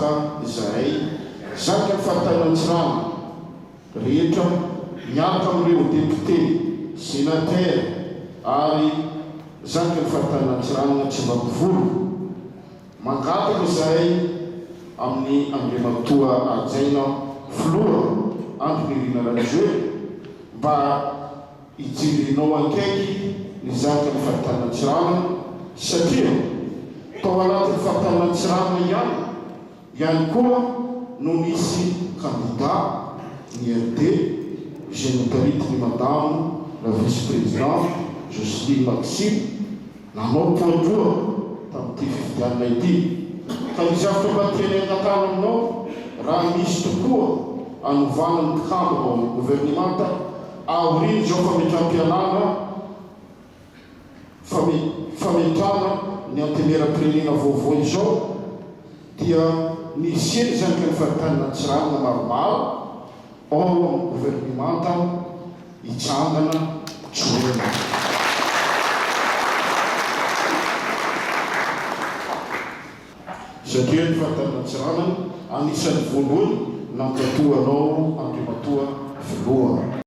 Mangataka izahay zanaky ny faritanin'Antsiranana rehetra miaraka amin'ireo député, sénateur ary zanaky ny faritanin'Antsiranana tsy mba mivory. Mangataka izahay amin'i Andriamatoa Hajaina Filoha Andry Nirina Rajoelina mba hijerenao akaiky ny zanaky ny faritanin'Antsiranana satria tao anatin'ny faritanin'Antsiranana ihany ihany koa no nisy kandida ny RD izay notaritin'i Madame la Vice-Présidente Jocelyne Maxime Nanao poa-droa tamin'ity fifidianana ity, ka ny zavtra mba tiany angatahana aminao, raha misy tokoa anovana ny mpikambana ao amin'ny governemanta aorian'izao fametraham-pialana fametrahana ny antemieram-pirenena vaovao izao, dia nisiany zanaky ny faritanin'Antsiranana maromaro ao amin'ny governemanta hitsangana joelina. Satria ny faritanin'Antsiranana anisan'ny voalohany nankatoa anao Andriamatoa Filoha.